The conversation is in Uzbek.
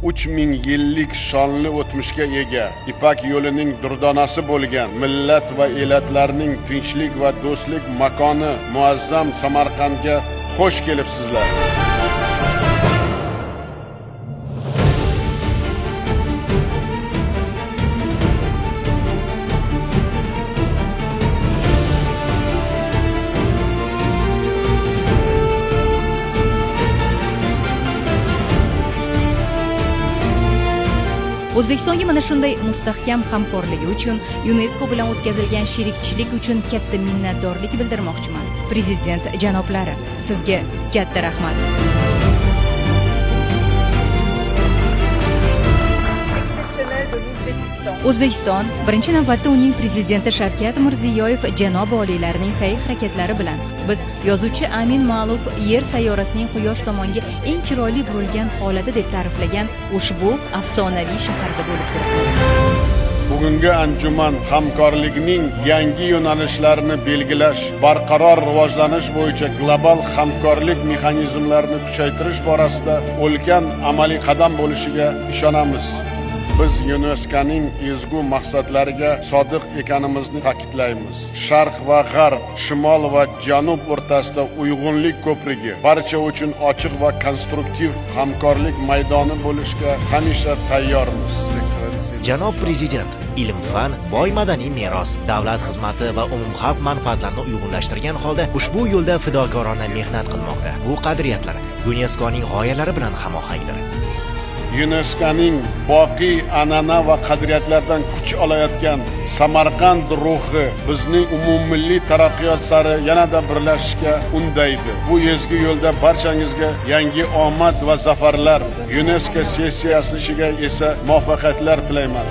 3000 yillik shonli o'tmishga ega, Ipak yo'lining durdonasi bo'lgan millat va elatlarning tinchlik va do'stlik makoni muazzam Samarqandga xush kelibsizlar. O'zbekistonga mana shunday mustahkam hamkorligi uchun, UNESCO bilan o'tkazilgan sherikchilik uchun katta minnatdorlik bildirmoqchiman. Prezident janoblari, sizga katta rahmat. O'zbekiston birinchi navbatda uning prezidenti Shavkat Mirziyoyev janob oliylarining sa'y-harakatlari bilan biz yozuvchi Amin Ma'luf yer sayyorasining quyosh tomonga eng chiroyli burilgan holati deb ta'riflagan ushbu afsonaviy shaharda bo'lib turibmiz. Bugungi anjuman hamkorlikning yangi yo'nalishlarini belgilash, barqaror rivojlanish bo'yicha global hamkorlik mexanizmlarini kuchaytirish borasida ulkan amaliy qadam bo'lishiga ishonamiz. Biz UNESCOning ezgu maqsadlariga sodiq ekanimizni ta'kidlaymiz. Sharq va g'arb, shimol va janub o'rtasida uyg'unlik ko'prigi, barcha uchun ochiq va konstruktiv hamkorlik maydoni bo'lishga hamisha tayyormiz. Janob prezident, ilm-fan, boy madaniy meros, davlat xizmati va umumxalq manfaatlarini uyg'unlashtirgan holda ushbu yo'lda fidokorona mehnat qilmoqda. Bu qadriyatlar UNESCOning g'oyalari bilan hamohangdir. UNESCOning boqiy an'ana va qadriyatlardan kuch olayotgan Samarqand ruhi bizni umummilliy taraqqiyot sari yanada birlashishga undaydi. Bu ezgu yo'lda barchangizga yangi omad va zafarlar, UNESCO sessiyasi ishiga esa muvaffaqiyatlar tilayman.